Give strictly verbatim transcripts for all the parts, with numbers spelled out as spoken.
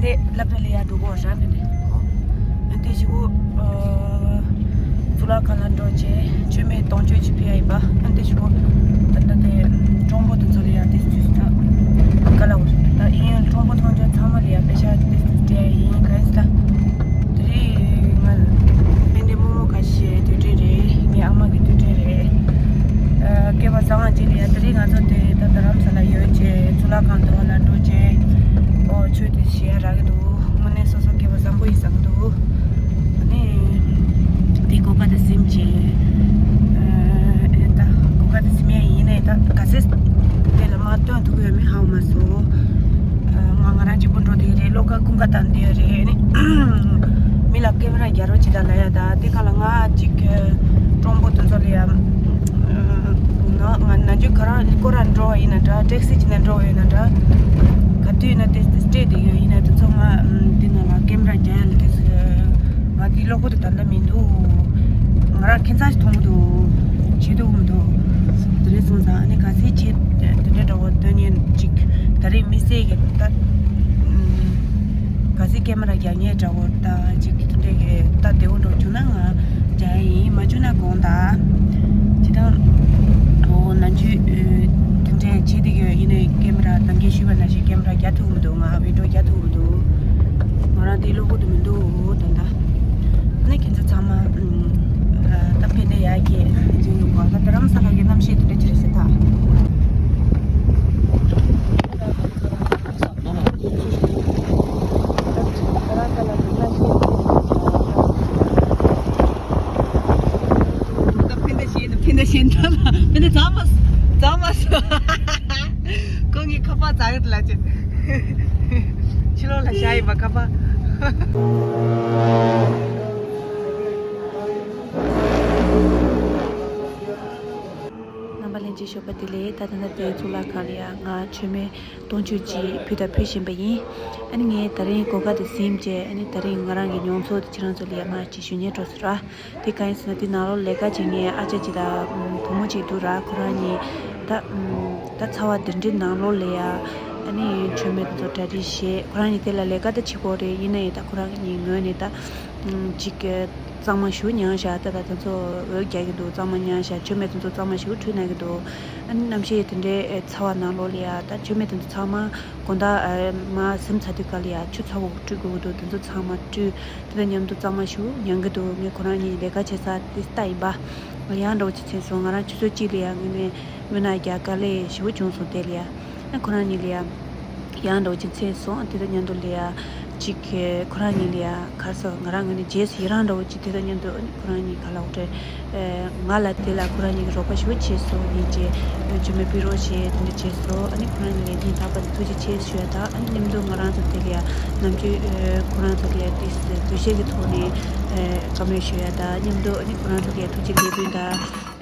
དེ་སློབ་གྲྭ་ལ་ཡར་འགྲོ་དགོས་ར་འདི་ནས། ཨ་དེ་ཞིག་གོ། གཙུག་ལག་ཁང་ལ་འགྲོ་བྱས་མཆོད་མེ་དུང་ཆོས་ཅིག་ཕུལ་ཡ་ཡིན་པ། ཨ་དེ་ཞིག་གོ། ད་ལྟ་དེ་གྲོང་པོ་དེ་ཚོ་ལ་ཡར་དེ་དུས་ད་ག་ལ་འོ་ད་ཨིན་གྲོང་པོ་མཐོང་ཆོས་ཚང་མ་ལ་ཡར་པེ་ཤ་དེ་དུས་སྤྲད་ཡ་ཡིན། ག་ཡིན་ད་དེ་རིང་ང་དཔེ་འདི་རྨོ་མོ་ཁ་ཤས་དུས་དྲན་རེད། ངའི་ཨ་མ་གི་དུས་དྲན་རེད། ཨ་སྐལ་བ་བཟང་བ་ཅིག་ལ་ཡ་དེ་རིང་ང་ཚོ་དེ་ད་རྡ་རམ་ས་ལ་ཡོད་ཅེ་གཙུག་ལག་ཁང་དུ་ལ་འགྲོ་ཅེ། ཨོ་ཆོས་དེ་བྱེད་ཡ་རག་གི་འདུག་དངོས་གནས་སོ་སོ་སྐལ་བ་བཟང་པོ་ཡིན་བསམ་གི་འདུག་ཨ་ནི་དེ་གོ་སྐབས་དེ་ཟིན་ཅེ། ཨ་ད་གོ་སྐབས་དེ་ཟིན་ཡ་ཡིན་ནའི་ད་ག་ཚད་དེ་ལ་མ་སྟོན་ཐུབ་ཡོད་མེད་ཧ་གོ་མ་སོང་། ང་ང་རང་གཅིག་པུ་འགྲོ་དེ་རེད། བློ་ཁ་ཀུན་དགའ་དང་འདི་རེད་ནི། མི་ལ་ཀེམ་ར་རྒྱག་རོགས་བྱེད་ད་ལ་ཡ་ད་དེ་ག་ལ་ང་གཅིག་གྲོང་པོ་དེ་ཚོ་ལ་ཡ། ང་ནམ་རྒྱུན་ག་རང་སྐོར་ར་འགྲོ་བ་ཡིན་ན་འདྲ། ཊེག་སི་བྱས་ནས་འགྲོ་བ་ཡིན་ན་འདྲ། ག་དུས་ཡིན་ན་དེ་སྤྲད་དེ་ཡོད་ཡིན་ན་དེ་ཚོ་ང་དེ་ནང་ལ་ཀེམ་ར་རྒྱག་ཡ་ལ་དེ་ང་དེ་གློ་བུར་དུ་ད་ལྟ་མི་འདུག་ང་རང་ཁྱད་མཚར་ཞིག་མཐོང་གི་འདུག་བྱེད་ཐུབ་མི་འདུག་དེ་རེད་སོང་ཙང་ཨ་ནི་ག་ཚད་བྱེད་དེ་འདྲ་འདྲ་བོ་སྟོན་ཉན་ཅིག་ད་རེས་མི་སེ་གི་ད་ག་ཚད་ཀེ་མ་ར་རྒྱག་ཉན་འདྲ་བོ་ད་ཅིག་དེ་འདྲ་གི་ད་བདེ་བོ་འགྲོ་བྱུང་ན་ང་རྒྱག་ཡིན། མ་བྱུང་ན་དགོངས་དག་ཇི་ལྟར་འོ་ན་ཇུ་དེ་འདྲ་བྱེད་དེ་གི་ཡིན་ནའི་ཀེ་མ་ར་དང་གི་ཞུས་པ་ན་ཞིག་ཀེ་མ་ར་རྒྱག་ཐུབ་མི་འདུག་ང་བི་ཌིའོ་རྒྱག་ཐུབ་མི་འདུག་ང་རང་དེ་གློ་བུར་དུ་མི་འདུག་ད་ལྟ། ནི་ཁྱེད་ཚོ་ཚང་མ་ཨ་ད་ཕན་བདེ་ཡག་གི་ཅིག་ཡོང་བ་ད་རྡ་རམ་ས་ལ་གི་གནམ་གཤིས་དེ་འདྲ་ཅིག་རེད་ཟེར་ད། ད་ཕན་བདེ་ཞེས་ད་ཕན་བདེ་ཞེས་ད་ལ་ཕན་བདེ་ཙམ་མ་ཙམ་མ་སོ། ཁོང་གི་ཁ་པར་ཙག་གི་ལ་ཅེ། ཕྱི་ལོགས་ལ་བཞག་ཡིན་པ་ཁ་པར། རྣམ་པ་ལྷན་རྒྱས་ཞོགས་པ་བདེ་ལེགས། ད་ད་ལྟ་དེ་གཙུག་ལག་ཁང་ལ་ཡ་ང་མཆོད་མེ་དུང་ཆོས་ཅིག་ཕུལ་དང་ཕུལ་བཞིན་པ་ཡིན། ཨ་ནི་ངས་ད་རིང་གོ་སྐབས་དེ་ཟིན་བྱས་ཨ་ནི་ད་རིང་ང་རང་གི་མྱོང་ཚོར་དེ་ཁྱེད་རང་ཚོ་ལ་ཡ་མར་ཅིག་ཞུ་སྙན་སྤྲོ་ཟེར་ར། དེ་གང་ཡིན་ཟེར་ན་དེ་ནང་ལོགས་ལས་ཀ་བྱེད་མཁན་ཨ་ཅག་ཅིག་དང་བུ་མོ་ཅིག་འདུག་ར། ཁོ་རང་གཉིས་ད་ད་ཚ་བ་དེ་འདྲའི་ནང་ལོགས་ལ་ཡ་ཨ་ནི་མཆོད་མེ་དེ་ཚོ་གྲ་སྒྲིག་བྱས། ཁོ་རང་གཉིས་དེ་ལ་ལས་ཀ་ད་བྱེད་དགོས་རེད། ཡིན་ན་ཡང་ད་ཁོ་རང་གཉིས་ངོས་ནས་ད་ཅིག་གཙང་མ་ཞིག་མྱངས་བཞག་ད་ད་དེ་ཚོ་འོད་རྒྱག་གི་འདུག་གཙང་མ་མྱངས་བཞག་མཆོད་མེ་དེ་ཚོ་གཙང་མ་ཞིག་འཁྲུད་གནང་གི་འདུག་ཨ་ནི་གནམ་གཤིས་དེ་འདྲའི་ཚ་བ་ནང་ལོགས་ལ་ཡ་ད་མཆོད་མེ་དེ་ཚོ་ཚང་མ་དགོང་དག་མར་གཟིམ་ཚར་དུས་སྐབས་ལ་ཡ་ཆུ་ཚ་པོ་འཁྲུད་དགོས་ཀྱི་འདུག་དེ་ཚོ་ཚང་མ་འཁྲུད། དེ་དང་མཉམ་དུ་གཙང་མ་ཞིག་མྱང་གི་འདུག་ངས་ཁོ་རང་གཉིས་ལས་ཀ་བྱེད་ས་དེ་ལྟ་ཡིན་པ། ཡང་འདྲ་བོ་ཅིག་མཚན་སོང་། ང་རང་ཆུ་ཚོད་གཅིག་ལ་ཡ་ངོས་ནས་དངོས་གནས་རྒྱ་དཀའ་ལས་ཞེ་པོ་བྱུང་སོང་དེ་ལ་ཡ། ཨ་ཁོ་རང་གཉིས་ལ་ཡ་ཡང་འདྲ་བོ་ཅིག་མཚན་སོང་། དེ་དང་མཉམ་དུ་ལ་ཡ་ཅིག་ཁོ་རང་གཉིས་ལ་ཡ་ག་རེ་ཟེར་ང་རང་ངོས་ནས་རྗེས་སུ་ཡི་རང་འདྲ་བོ་ཅིག་དེ་དང་མཉམ་དུ་ཨ་ནི་ཁོ་རང་གཉིས་ག་ལ་འོ་དེ་ང་ལ་དེ་ལ་ཁོ་རང་གཉིས་ཀྱིས་རོགས་པ་ཞེ་པོ་བྱས་སོང་། ཡིན་གྱི་མཆོད་མེ་ཕུལ་རོགས་བྱས་དེ་འདྲ་བྱས་སོང་། ཨ་ནི་ཁོ་རང་གཉིས་ལ་སྙིང་ཐག་པ་ནས་ཐུགས་རྗེ་ཆེ་ཞུ་ཡ་དང་ཨ་ནི་མཉམ་དུ་ང་རང་ཚོ་དེ་ལ་ཡ་ནམ་རྒྱུན་ཨ་ཁོ་རང་ཚོ་ལ་ཡ་ཏིས་འདུ་ཤེས་ཀྱི་ཐོག་ནས་ཨ་བཀའ་མོལ་ཞུ་ཡ་དང་མཉམ་དུ་ཨ་ནི་ཁོ་རང་ཚོ་ལ་ཡ་ཐུགས་རྗེ་ལེགས་འབུལ་དང་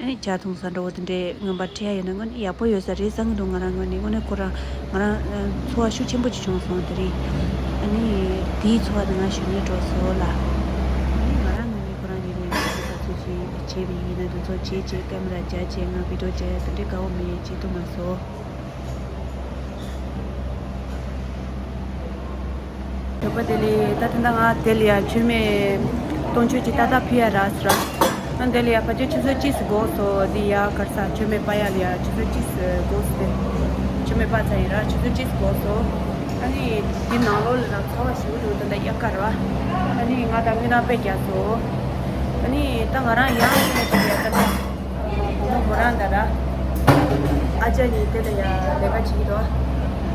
ཨ་ནི་ཇ་འཐུང་ས་འདྲ་བོ་དེ་འདྲའི་མངོན་པར་འཕྲད་ཡ་ཡོད་ན་དངོས་གནས་ཡག་པོ་ཡོད་ས་རེད་བསམ་གྱི་འདུག་ང་རང་ངོས་ནས་དངོས་གནས་ཁོ་རང་ང་རང་ཚོར་བ་ཤུགས་ཆེན་པོ་ཅིག་བྱུང་སོང་དེ་རིང་། ཨ་ནི་དེའི་ཚོར་བ་དེ་ང་ཞུ་སྙིང་འདོད་སོང་ལ། ཨ་ནི་ང་རང་ངོས་ནས་ཁོ་རང་གཉིས་ལ་ཡ་ཐུགས་རྗེ་ཆེ་ཞུ་བྱས་པ་ཡིན་ན་དེ་ཚོ་བྱས་བྱས་ཀེམ་ར་རྒྱག་བྱས་ང་བི་ཌིའོ་རྒྱག་ཡ་དེ་འདྲའི་དགའ་བོ་མེད་བྱེད་ཐུབ་མ་སོང་། ཞོགས་པ་བདེ་ལེགས། ད་ད་ལྟ་ང་དེ་ལ་ཡ་མཆོད་མེ་དུང་ཆོས་ཅིག་ཏག་ཏག་ཕུལ་ཡ་རག་སོང་ར། ང་དེ་ལ་ཡ་ཕལ་ཆེར་ཆུ་ཚོད་གཅིག་ཙམ་འགོར་སོང་། འདི་ཡ་ག་རེ་ཟེར་མཆོད་མེ་སྤར་ཡ་ལ་ཡ་ཆུ་ཚོད་གཅིག་ཙམ་འགོར་སོང་སྟེ། མཆོད་མེ་སྤར་ཚར་ཡིན་ར་ཆུ་ཚོད་གཅིག་ཙམ་འགོར་སོང་། ཨ་ནི་འདི་ནང་ལོགས་ལ་ར་ཚ་བ་ཞེ་པོ་འདུག་ད་ལྟ་དབྱར་ཁ་ར། ཨ་ནི་ང་ད་སྨན་ཁང་དཔེ་རྒྱག་སོང་། ཨ་ནི་ད་ང་རང་ཡང་ནས་ཅིག་ཡ་ད་ལྟ། བུ་མོ་མོ་རང་དང་ར། ཨ་ཅག་གཉིས་དེ་ལ་ཡ་ལས་ཀ་བྱེད་ཀྱི་འདུག་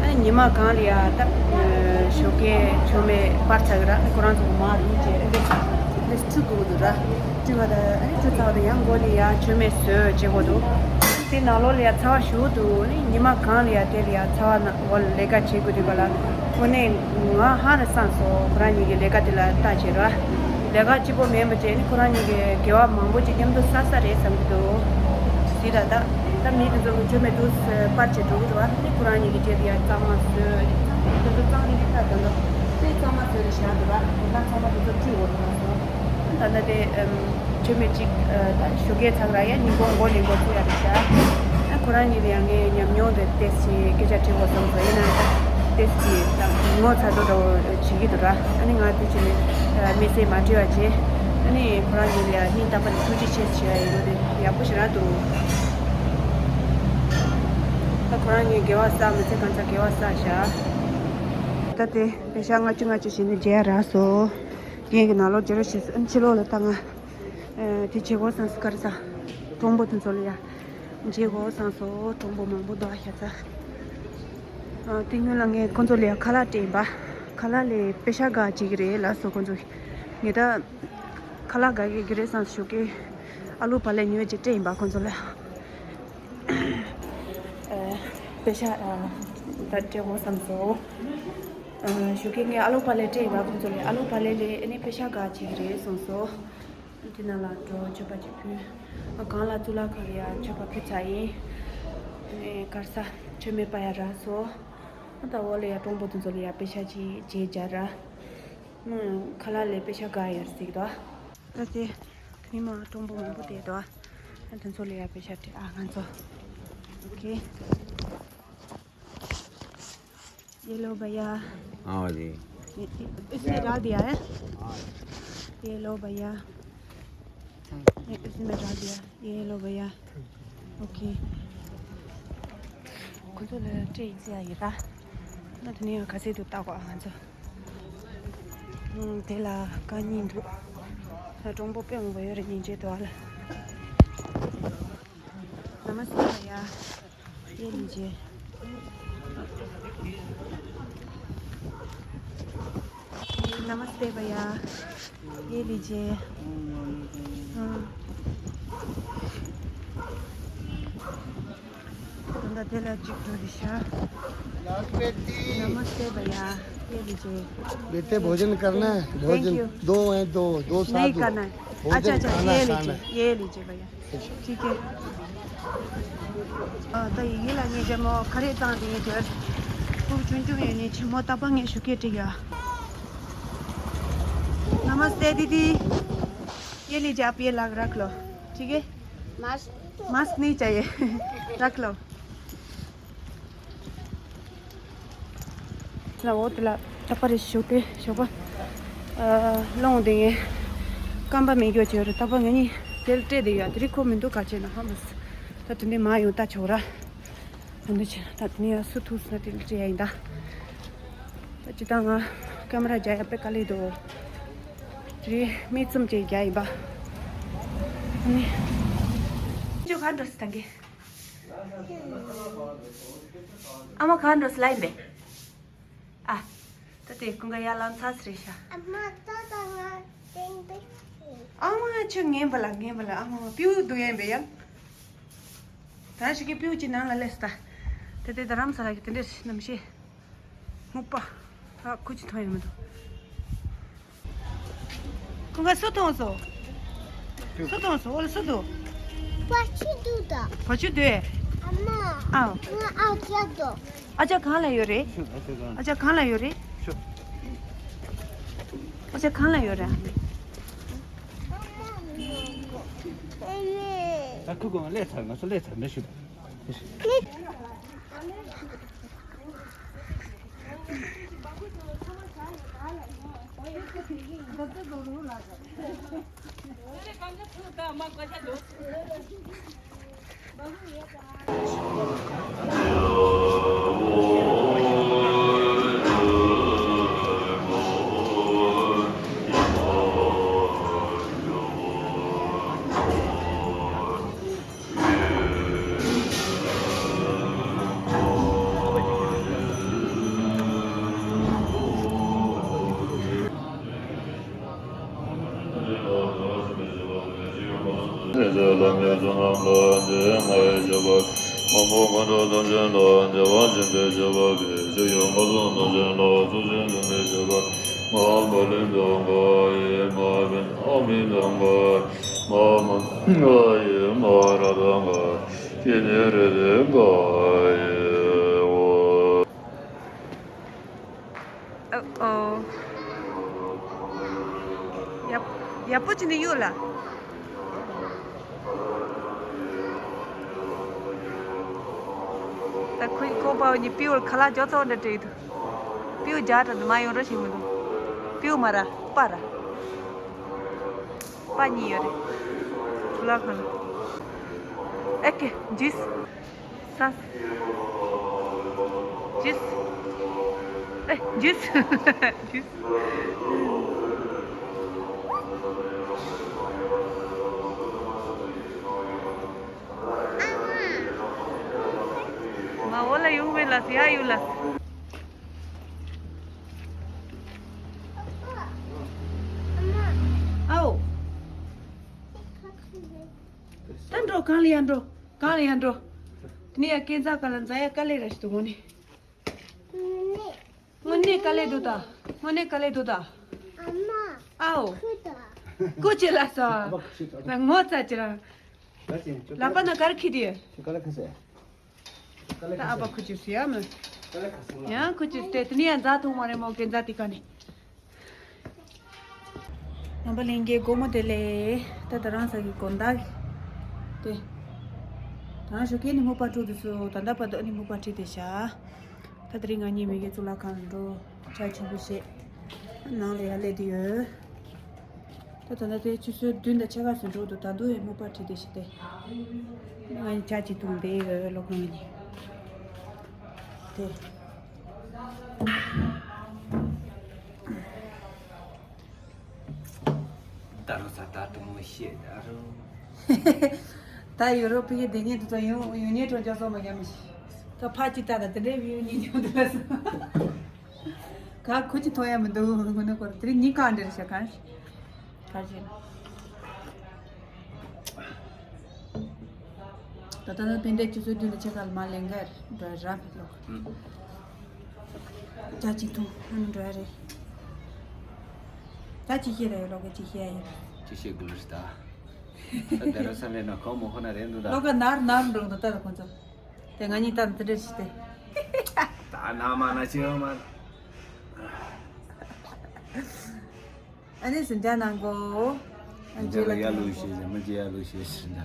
ཨ་ནི་ཉི་མ་གང་ལ་ཡ་ད་ཞོགས་ཀས་མཆོད་མེ་སྤར་ཚར་གི་ར། ཨ་ནི་ཁོ་རང་ཚོ་མར་རུབ་བྱས་ཨ་ནི་འཁྲུད་དགོས་ཀྱི་འདུག་ར། འཁྲུད་པ་དང་ཨ་ནི་འཁྲུད་ཚར་བ་དང་ཡང་མགོ་ནས་ཡ་མཆོད་མེ་བཟོས་བྱེད་དགོས་འདུག་དེ་ནང་ལོགས་ལ་ཡ་ཚ་བ་ཞེ་པོ་འདུག་ཨ་ནི་ཉི་མ་གང་ལ་ཡ་དེ་ལ་ཡ་ཚ་བ་ན་འོ་ལས་ཀ་བྱེད་དགོས་དུས་ག་ལ། དངོས་གནས་ང་ཧང་རེ་སངས་སོང་། ཁོ་རང་གཉིས་ཀྱི་ལས་ཀ་དེ་ལ་ལྟ་བྱེད་ར། ལས་ཀ་གཅིག་པོ་མིན་པ་བྱས་ནི་ཁོ་རང་གཉིས་ཀྱི་དགེ་བ་མང་པོ་ཅིག་མཉམ་དུ་བསགས་ས་རེད་བསམ་གྱི་འདུག་ཟེར་ད་ད་ད་མི་དེ་ཚོ་གི་མཆོད་མེ་དུ་སྤར་བྱེད་འགྲོ་གི་འདུག་ཨ་ནི་ཁོ་རང་གཉིས་ཀྱི་རྗེས་དེ་ཡར་གཙང་མ་བཟོས། ཨ་ནི་གཙང་མ་དེ་ཚོ་གཙང་ནི་ནི་ད་ད་ད་དེ་གཙང་མ་བཟོས་ནས་བཞག་འདུག་ར། དེ་ན་ཚང་མ་དེ་ཚོ་བཀྲུས་འོ་དེ་ན་སོང་། ད་ལྟ་དེ་ཨམ། མཆོད་མེ་གཅིག་ཨ་ད་ཞོགས་ཀས་ཚར་ར་ཡ་ཉིན་གུང་མགོ་ནས་འགོ་ཚུགས་ཡ་རེད་ཤག་ཨ་ཁོ་རང་གཉིས་ལ་ཡང་ངས་ཉམས་མྱོང་དེ་ཏོག་ཙམ་སྐད་ཆ་དྲི་དགོས་བསམ་སོང་། ཡིན་ན་ཡང་ད་ ཏེས་ཀྱི་ངོ་ཚ་དོ་འདྲ་བོ་བྱེད་ཀྱི་འདུག་ར། ཨ་ནི་ང་དེ་ཆེ་ནས་མི་ཚེ་མ་བྲེལ་བ་བྱས། ཨ་ནི་ཁོ་རང་ཉིད་ལ་སྙིང་ཐག་པ་ནས་ཐུགས་རྗེ་ཆེ་ཞུ་ཡ་ཡིན་ནོ། དེ་ཡག་པོ་ཞེ་དྲག་འདུག་ད་ཁོ་རང་ངས་དགེ་བ་བསགས། མི་ཚེ་གང་ཚ་དགེ་བ་བསགས་བཞག་ད་དེ་པེ་ཤག་ལྔ་བཅུ་ལྔ་བཅུ་བྱས་ནས་བརྗེ་ཡ་རག་སོང་། རྒན་གྱི་ནང་ལོགས་བརྗེ་རོགས་བྱས་སོང་། ཨ་ནི་ཕྱི་ལོགས་ལ་ད་ང་དེ་བྱེད་དགོས་བསམ་སོང་། ག་རེ་ཟ། གྲོང་པོ་དེ་ཚོ་ལ་ཡ། མཇལ་དགོས་བསམ་སོང་། གྲོང་པོ་མང་པོ་འདུག་ཨ། ཤ་ཚ། ཨ། དེ་སྔོན་ལ་ངས་ཁོང་ཚོ་ལ་ཡ་ཁ་ལག་སྤྲད་ཡིན་པ། ཁ་ལག་ལས་པེ་ཤག་དགའ་བྱེད་ཀྱི་རེད་ལབ་སོང་ཁོང་ཚོ། ངས་ད་ཁ་ལག་དགའ་གི་རེད་བསམ་ཞོགས་ཀས་ཨ་ལུ་བག་ལེབ་ཉོས་ཅིག་སྤྲད་ཡིན་པ་ཁོང་ཚོ་ལ། ཨ། པེ་ཤག་ཨ། ད་སྤྲད་དགོས་བསམ་སོང་། ཨ། ཞོགས་ཀས་ངས་ཨ་ལུ་བག་ལེབ་སྤྲད་ཡིན་པ་ཁོང་ཚོ་ལ། ཨ་ལུ་བག་ལེབ་ལས་ཨ་ནི་པེ་ཤག་དགའ་བྱེད་ཀྱི་རེད་གསུངས་སོང་། དེ་ནང་ལ་འགྲོ་མཆོད་པ་ཅིག་ཕུལ། གང་ལ་གཙུག་ལག་ཁང་ལ་ཡ་མཆོད་པ་ཕུལ་ཚར་ཡིན། ཨ་ནི་གར་ས་མཆོད་མེ་སྤར་ཡ་རག་སོང་། ད་འོག་ལ་ཡ་གྲོང་པོ་དེ་ཚོ་ལ་ཡ་པེ་ཤག་ཅིག་བརྗེས་བརྒྱབ་ར། ཁ་ལག་ལས་པེ་ཤག་དགའ་ཡོད་ཟིག་དོ། ད་དེ་མི་མང་གྲོང་པོ་མང་པོ་བསྡད་དོ། ད་དེ་ཚོ་ལ་ཡ་པེ་ཤག་སྤྲད། ཨ། ང་ཚོ། ཨོ་ཁེ། ये लो भैया। हाँ जी। ये, ये, इसमें डाल दिया है? हाँ। ये लो भैया। ये इसमें डाल दिया। ये लो भैया। ओके। ཁོ་ཚོ་ལ་སྤྲད་ཡིན་ཟེར་ཡ་ཡིན་ར། ད་དེ་ནས་ག་ཚོད་འདུག་ལྟ་དགོས་ཨ། ང་ཚོ། ཨང་། དེ་ལ་ཁ་ཉིན་འདུག་ད་གྲོང་པོ་དཔེ་མང་པོ་ཡོད་རེད། ཉིན་བྱེད་དོ་ཨ་ལ། नमस्ते भैया। ये लीजिए। नमस्ते भैया। ये लीजिए। हाँ। ད་དེ་ལ་གཅིག་འགྲོ་དེ་ཤ། नमस्ते भैया। ये लीजिए। बेटे, भोजन करना है? भोजन। Thank you। दो हैं, दो, दो साथ नहीं दो। करना है। भोजन अच्छा, अच्छा, खाना ये खाना लीजिए, है। ये लीजिए भैया। ठीक है। ཨ། ད་ཡིན་ལ་ངས་ཇེ་མོ་ཁ་རས་བཏང་དེ་ངས་དེར་ཕུག་ཆུང་ཆུང་ཡོད་ནི་ཆེན་མོ་ད་པ་ངས་ཞུ་སྐད་དྲིས་ཡ། नमस्ते दीदी। ये लीजिए, आप ये लाग रख लो, ठीक है? मास्क तो मास्क नहीं चाहिए। रख लो। ལ་འོ་དེ་ལ་ད་པ་རེ་ཞོག་སྟེ་ཞོག་པ། ཨ། ལོང་དེ་ངས་རྐང་པ་མེད་རྒྱུ་བྱས་རེད། ད་པ་ང་གཉིས་དེར་སྤྲད་དེ་ཡོད། དེ་རིགས་ཁོ་མི་འདུག་ག་བྱས་ན་ཧ་མ་སི། ད་དེ་འདྲའི་མ་ཡོང་ད་ཆོག་ར། ད་འདི་ཆེ་ད་དེ་ནས་སུ་ཐུག་སོང་ན་དེ་ལ་སྤྲད་ཡ་ཡིན་ད། ད་ཅི་ད་ང་ཀེ་མ་ར་རྒྱག་ཡ་དཔེ་དཀའ་ལས་འདུག་དེ་རིང་མིག་བཙུམ་ཅིག་རྒྱག་ཡིན་པ། ཨ་ནི། ཅོ་ག་འགྲོ་སི་ད་གེ། ཨ་མ་ག་འགྲོ་སི་ལ་ཡིན་པས། ཨ། ད་དེ་ཀུན་དགའ་ཡར་ལངས་ཚར་སི་རེད་ཤག་ཨ་མ་ད་ད་ང་ཏེང་ཏེང་། ཨ་མ་ཆུ་ངན་པ་ལ་ངན་པ་ལ་ཨ་མ་པིའུ་འདུག་ཡིན་པས་ཡ། ད་ཞིག་གི་པིའུ་ཅི་ནང་ལ་སླེབས་ད། དེ་དེ་ད་རམ་ས་ལ་གི་དེ་འདྲས་རྣམ་ཤེས། སྨུག་པ། ད་ཁུ་ཅི་ཐོན་ཡོང་མི་འདུག་ཁོང་ག་སུ་མཐོང་སོང་། སུ་མཐོང་སོང་། འོ་ལ་སུ་འདུག་བ་ཆུ་འདུག་ད། བ་ཆུ་འདུག་ཨ་མ། ཨ། ང་ཨ་ཅག་འདུག་ཨ་ཅག་གང་ལ་ཡོད་རེད། ཨ་ཅག་གང་ལ་ཡོད་རེད། ཨ་ཅག་གང་ལ་ཡོད་རེད། ད་ཁུ་གོང་སླེབས་ཚར། ང་ཚོ་སླེབས་ཚར་འདྲ་ཞུ། ཨོ། ཡག་ཡག་པོ་ཅིག་ནི་ཡོད་ལ། ད་ཁོའི་ཀོ་པ་ ཨོ་ནི་པིའུ་ཁ་ལག་ཇོ་ཚོ་འདྲ་སྤྲད་འདུག་པིའུ་རྒྱ་གྲ་འདུག་མ་ཡོང་རོགས་བྱེད་མི་འདུག་པིའུ་མ་ར་པ་ར། པ་གཉིས་ཡོད་རེད། ཆུ་ལག་ཁང་ལ། ཨེ་ཀེ་ཇུས། ས། ཇུས། ཨེ་ཇུས། ཇུས། མ་འོ་ལ་ཡོང་བས་ལ་ཡ་ཡུ་ལ། ཨའོ། ད་འགྲོ་གང་ལ་ཡང་འགྲོ། གང་ལ་ཡང་འགྲོ། དེ་ནས་ཡང་སྐས་འཛེག་ག་ལ་འཛེག་ཡ་དཀའ་ལས་ར་ཞིག་འདུག་དངོས་གནས། དངོས་གནས་དཀའ་ལས་འདུག་ད། དངོས་གནས་དཀའ་ལས་འདུག་ད། ཨ་མ། ཨའོ། ཁུ་ད། ཀུ་ཅི་ལ་སོ། ཨ་མ་ཁུ་ཅི་ད། ང་ངོ་ཚ་ཅི་རང་། ད་ཅི་ཅོ། ལག་པ་ན་གར་ཁི་དེ། ཁི་ག་ལ་ཁི་སེ། ད་ཨ་ཕ་ཁུ་ཅི་སུ་ཡ་མོ། ཡང་ཁུ་ཅི་སྟེ་དེ་ནི་ཡང་འཛེག་ཐུབ་མ་རེད་མོ་སྐས་འཛེག་དེ་ག་ནས། རྣམ་པ་ལྷན་རྒྱས་སྒོ་མོ་དེ་ལས་ད་ད་རང་ས་གི་དགོང་དག་གི་དེ། ད་རང་ཞོགས་ཀས་ནི་སྨུག་པ་དཀྲུགས་དུས་སུ་ད་ལྟ་བར་དུ་ནི་སྨུག་པ་ཁྲིད་དེ་བཞག་ད་དེ་རིང་ང་གཉིས་མི་གི་གཙུག་ལག་ཁང་ལ་འགྲོ། ཇ་ཆེན་པོ་བཞེས། ནང་ལ་ཡར་སླེབས་དུས་ཡོད། ད་ད་ལྟ་དེ་ཆུ་ཚོད་བདུན་དང་ཕྱེད་ཀ་ཟིན་འགྲོ་འདུག་ད་དུང་ཡང་སྨུག་པ་ཁྲིད་དེ་བཞག་སྟེ། ང་ཡི་ཇ་གཅིག་འཐུང་བསྡད་ཡོད་ལོ་གང་ཡིན། དེ། ད་རུང་ས་ད་དུང་མི་ཤེས་ད་རུང་། ད་ཡུ་རོབ་ཕ་གི་བསྡད་མཁན་དེ་ཚོ་ཡོང་ཡོང་མཁན་གྲོང་ཆོག་སོང་མ་རྒྱ་མི་ཤེས། ད་ཕ་གཅིག་ད་ད་དེ་འདྲའི་བིའུ་གཉིས་མྱོང་འདུག་ལ་སོང་། ག་ཁོ་གཅིག་མཐོང་ཡ་མི་འདུག་དངོས་གནས་ཁོ་དེ་རིང་གཉིས་ཀ་འདྲ་རེད་ཤག་ག་ག་རེ་བྱས་ན། ད་ལྟ་ནི་དཔེ་འདྲ་ཆུ་ཚོད་བདུན་དང་ཕྱེད་ཀ་ལ་མ་ལེན་གར་འགྲོ་ར་ཕེབས་ལོག་ཇ་གཅིག་འཐུང་ཨ་ནི་འགྲོ་ཡ་རེད། ད་ཅི་བཤད་ར་ཡོད་ལོག་གི་ཅི་བཤད་ཡ་ཡོད། ཅི་བཤད་དགོས་རེད་ད། ད་དེ་ར་ས་མེད་ན་ཁོ་མོ་ཁོ་ན་རེད་འདུག་ད། ལོག་ག་ནར་ནར་འགྲོ་འདུག་ད་ད་ཁོ་ཚོ། དེ་ང་གཉིས་ད་འདི་འདྲ་ཞིག་སྟེ། ད་ན་མ་ན་ཅི་ཡོད་མ། ཨ་ནི་ཟིན་ཆ་གནང་གོ་ཨ་ཇེ་ལ་ཡ་ལུ་ཤེས་ཟེར་མ་ཇེ་ཡ་ལུ་ཤེས་ཟེར་ད།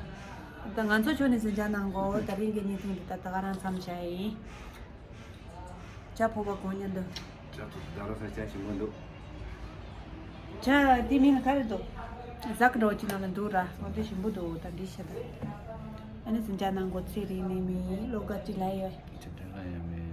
ད་ང་ཚོ་ཆོས་ནས་ཟིན་ཆ་གནང་གོ་ད་རིང་གི་བརྙན་ཐུང་འདི་ད་ད་ག་རང་མཚམས་བཞག་ཡིན། ཇ་ཕོར་པ་གོན་ཉན་འདུག་ཇ་ཐུག་ད་རོ་ས་ཇ་ཞིམ་པོ་འདུག་ཇ་འདི་མིང་ལ་ག་རེ་འདུག་ཟག་འདྲ་བོ་ཅིག་ནང་ལ་འདུག་ར་འོ་འདི་ཞིམ་པོ་འདུག་ད་འདི་ཤ་ད། ཨ་ནི་ཟིན་ཆ་གནང་གོ་ཚེ་རིང་ནས་མི་ལོ་ག་ཅི་ལ་ཡོད། ཅི་དྲན་ལ་ཡོད་མེད།